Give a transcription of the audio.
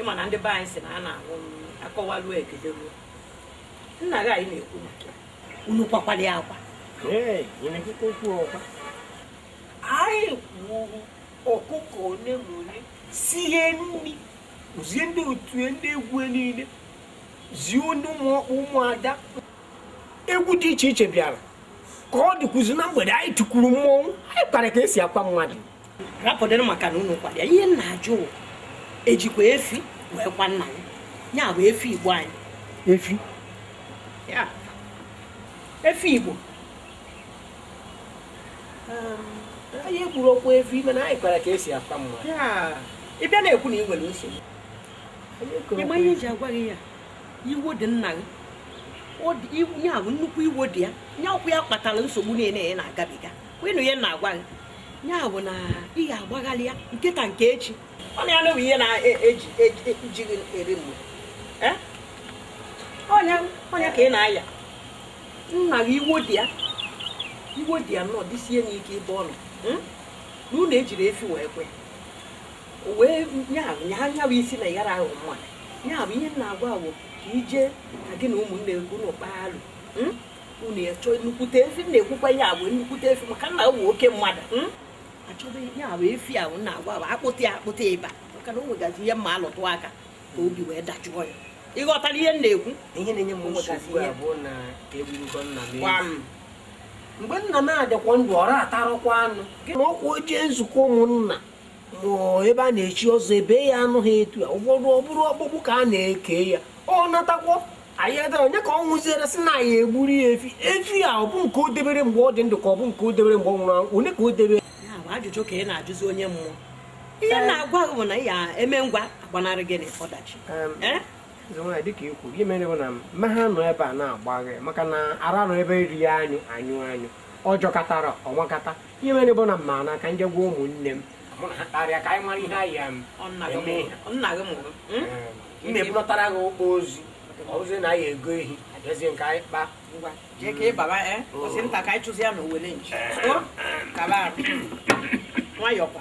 Ịma na ndị be anyị sị na a na-ahụ akọwalu ekederuo. Nna gị anyị na-ekwu maka ya. Unu kwakwala ya akwa. Anyị kwuru ọkụkọ one ma one sie nri zie ndị otu ndị egwu niile zie ndị ụmụ ụmụada egwu dị iche iche bịara ka ọ dịkwuzi na mgbede anyị tụkwuru mmọnwụ anyị kpara ka esi akwa mmadụ. Rapụdịrị maka na unu kwara ya. Ihe nna ajụ ejikwa efi wee kwa nna ya. Ya bụ efi Igbo anyị. Efi? Ya. Efi Igbo. Anyị egburu okwu efi mana anyị kpara ka esi akwa mmadụ. Ya. Ị bịa na-ekwu na ị nwere nsogbu. Ịma ihe eji agwa gị ya. Iwo dị nna gị. Ya bụ nnukwu iwo dị ya. Ya ọkwa ya kpatara nsogbu niile ị na-agabiga. Kwenu ihe na-agwa gị. Ya bụ na ị ga-agbaghalị ya nkịta nke echi. Ọ na ya na ihe na-eji eji eri mgbe. Ọnya ka ị na-aya. Nna gị iwo dị ya. Iwo dị ya nnọọ dịsie n'ike ịbụ ọnụ. Na unu ejiri efi wee kwe. O wee nya bụ isi na ịghara ahụ mmadụ. Ya bụ ihe m na-agwa bụ ka ije ka gị na ụmụnne gị unu kpaa alụ. Unu achọ nnukwute efi na-ekwukwa ya bụ nnukwute efi maka nna ụmụ oke mmadụ. Achọghị ya bụ efi ahụ na-agwa bụ akpụta ya akpụta ịba maka na o nwegazi ihe mma alụtụ aka ka obi wee dajụọ ya. Ị ghọtara ihe m na-ekwu? Ihe na-enye m nsogbu a bụ na egburugo nna m. Mgbe nna m adịkwa ndụ ọra atarọkwa anụ. Ma ọkwa jee nzukọ ụmụnna ma ebe a na-echi ọzọ ebe ya anụ ha etu a ụfọdụ ọ bụrụ ọkpụkpụ ka a na-eke ya ọ natakwa anyị edere onye ka ọ nwụziere sị na anyị egburu ya efi efi a ọ bụ nke o debere mgbe ọ dị ndụ ka ọ bụ nke o debere mgbe ọ nwụrụ anwụ onye ka o debere. Ya bụ ajụjụ ka ị na-ajụzi onye mmụọ. Ihe na-agwa gị bụ na ya eme ngwa agbanarị gị n'ọdachi. Dịka i kwuru ihe mere bụ na mma ha nọ ebe a na-agba gị maka na ara nọ ebe eri ya anyụ anyụ anyụ ọ jọkatara ọnwakata ihe mere bụ na mma na ka nje gwa ụmụnne m mụ na ha kparịa ka anyị mara ihe anyị eme. Nna gị mụrụ m na-ebunatara gị ụkpọ ozi ọzi na anyị ego ehi abịazie nke anyị kpaa. Ngwa jee ka ị baba kwụsị nta ka anyị chụzi ya na owele nchi. Kaba arụ nwayọkwa.